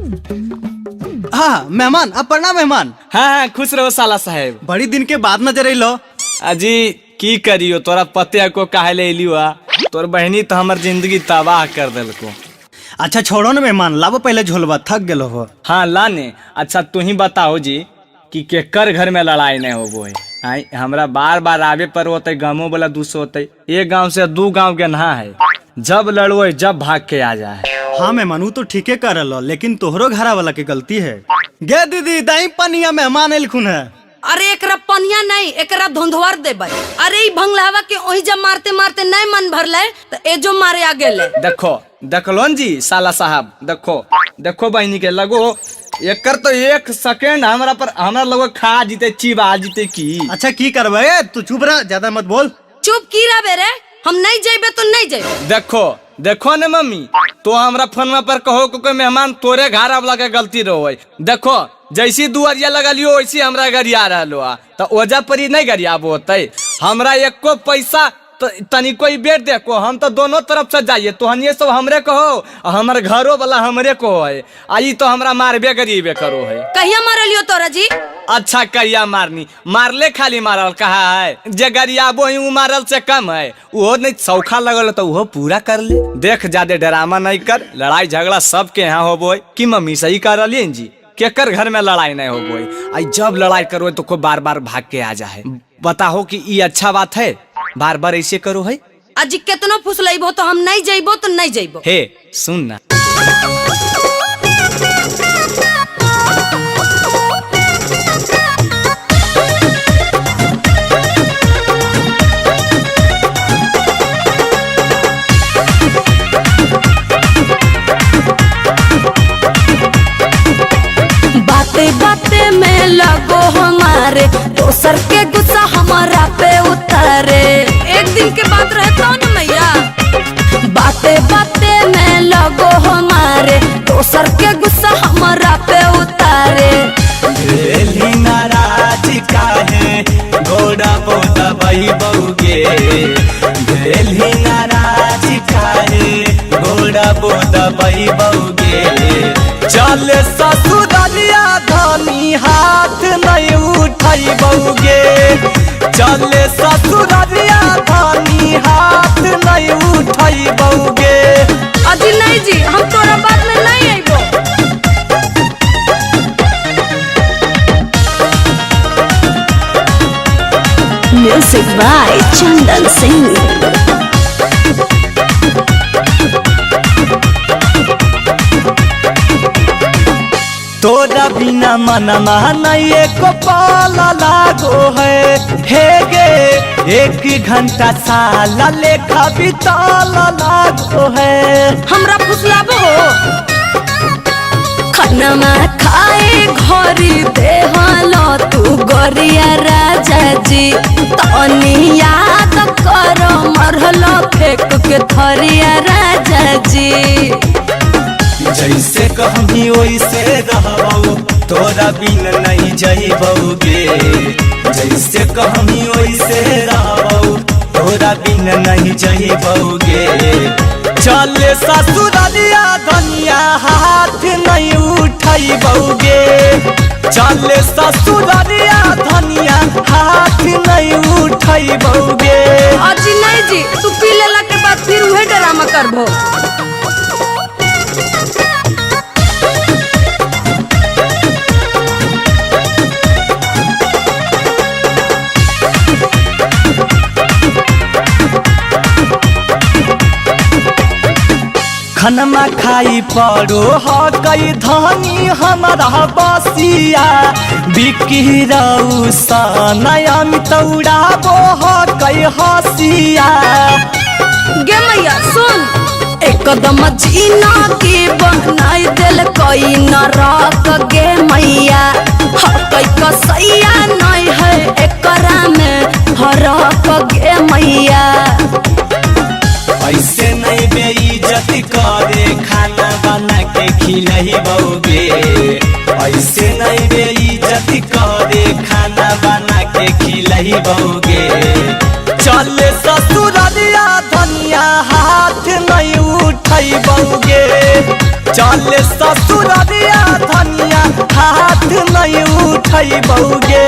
हाँ मेहमान, अब प्रणाम मेहमान। हाँ हाँ, खुश रहो साला साहेब। बड़ी दिन के बाद नजर अलो। अजी की करियो, तोरा पते को काहे ले अलियो आ? तोर बहनी तो हमर जिंदगी तबाह कर देलको। अच्छा छोड़ो ना मेहमान, लाबो पहले झोलबा, थक गेलो हो। हाँ लाने। अच्छा तू ही बताओ जी कि केकर घर में लड़ाई नहीं होबो है? आई हमरा बार बार आवे पर होते, गाँवों वाला दूसो होते, एक गांव से दू गांव के नहा है, जब लड़ो जब भाग के आ जाए। हाँ मेहमान, ऊ तो ठीके कर रहो, लेकिन तोहरो घरा वाला के गलती है। गे दीदी दाई पनिया, मेहमान एलखुन है। अरे एकरा पनिया नहीं, एकरा धुंधवर देबै। अरे ई भंगलावा के ओही जब मारते मारते नहीं मन भरले तो ए जो मारे आ गेले। देखो देखलो न जी साला साहब, देखो देखो बहनी के लगो एकर तो एक सेकेंड हमरा पर हमरा लगो खा जीते चिबा जीते की। अच्छा की करबे, तू चुप रह, ज्यादा मत बोल। चुप की रहे रे, हम नहीं जेबे तो नहीं जेबे। देखो देखो ने मम्मी, तो हमरा फोनमा पर कहो को कोई मेहमान तोरे घर आवला के गलती रहो। देखो जैसी दुआरिया लगलियो वैसी हमरा गरिया रहलो आ, तो ओजा पर ही नहीं गरियाबो होते। हमरा एको पैसा तनिको ही बेट देखो, हम तो दोनों तरफ से जाइए, तोहनिए सब हमरे कहो आ हमर घरो वाला हमरे कहो है, आ ई तो हमरा मारबे गरीबे करो है। कहिया मारलियो तोरा जी? अच्छा कहिया मारनी, मारले खाली मारल कहा है, जे गरियाबो ही उ मारल से कम है, उहो नहीं सौखा लगल तो उहो पूरा कर ले। देख ज्यादा ड्रामा नहीं कर, लड़ाई झगड़ा सबके यहाँ होबो है कि मम्मी सही कर रही जी, केकर घर में लड़ाई नहीं होबो है? आई जब लड़ाई करो तो को बार बार भाग के आ जाए। बताहो कि ई अच्छा बात है, बार बार ऐसे करो है? अजी केतनो फुसलैबो तो हम नहीं जेबो तो नहीं जेबो। हे सुन ना, बाते बाते में लगो हमारे दोसर के गुस्सा हमारा पे उतारे। एक दिन के बात रहे तो न मैया, बाते बाते में लगो हमारे दोसर के गुस्सा हमारा पे उतारे। भेली नाराज काहे घोड़ा पोतबई बउगे, भेली नाराज काहे घोड़ा पोतबई बउगे। चल ससुरलिया धनी हाथ नहीं उठाई बउगे, चल ससुरलिया धनी हाथ नहीं उठाई बउगे। अजी नहीं जी, हम तोरा बात में नहीं आइबो। Music by Chandan Singh. तोरा बिना मनमा नहीं एको पाला लागो है, हे गे एक घंटा साला लेखा बिताला लागो है। हमरा फुसलाबो हो खाना खाए घरी देहलो तू गोरिया राजा जी, तनी याद करो मरहलो फेंक के थरिया राजा जी। जैसे कहनी वैसे रहबौ, तोरा बिन नहीं जइबौगे, जैसे कहनी वैसे रहबौ, तोरा बिन नहीं जइबौगे। चल ससुरलिया धनिया हाथ नहीं उठाई बउगे, चल ससुरलिया धनिया हाथ नहीं उठाई बउगे। अजी नहीं जी, तू पी लेला के बाद फिर उहे ड्रामा करबो। खनमा खाई पड़ो हकई धनी हमारा बसिया, बिकी रऊ तौड़ाबो हकई हसिया। गे मैया सुन, एकदम जीना के बनाई दिल कोई नरक गे मैया, हकई कसैया नहीं है एकरा में हरक गे मैया। ऐसे नहीं बेइज्जत करे खाना बना के खिलही बउगे, ऐसे नहीं बेइज्जत करे खाना बना के खिलही बउगे। चल ससुरलिया धनिया हाथ नहीं उठाई बउगे, चल ससुररिया धनिया हाथ नहीं उठई बउगे।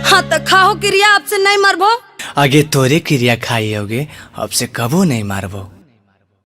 हाँ तो खाओ क्रिया, आपसे नहीं मरबो। आगे तोरे क्रिया खाई होगे, अब से कबो नहीं मारबो।